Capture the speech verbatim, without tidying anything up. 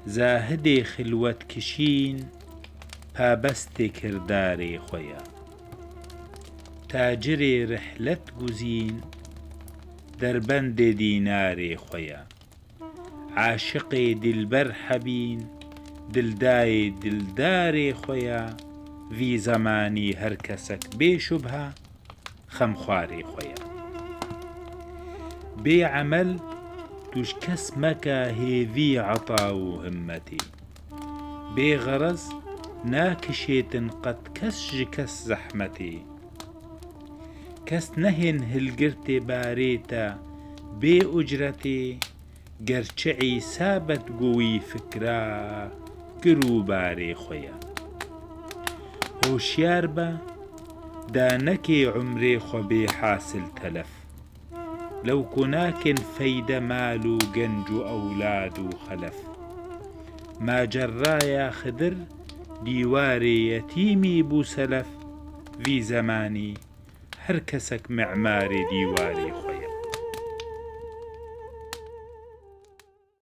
Zahidê xilwet kişîn, pabestê kirdarê xwe ye. Tacirê rihlet guzîn, derbendê dînarê xwe ye. Aşiqê dilber hebîn, dildayê dildarê xwe ye. Vî zemanî her kesek bê şubha, xemxwarê xwe ye. Bê emel tu ji kes meke hêvî ata û himmetê. Bê xerez nakişêtin qet kes ji kes zehmetê. Kes nehên hilgirtê barê te bê ucretê, ger çi îsabet go wî fikra kir û barê xwe ye. Hoşyar be, da nekê umrê xwe bê hasil telef. Lew ku nakin feyde mal û genc û ewlad û xelef. Maceraya Xidir dîwarê yetîmî bû selef, vî zemanî her kesek mimarê dîwarê xwe ye.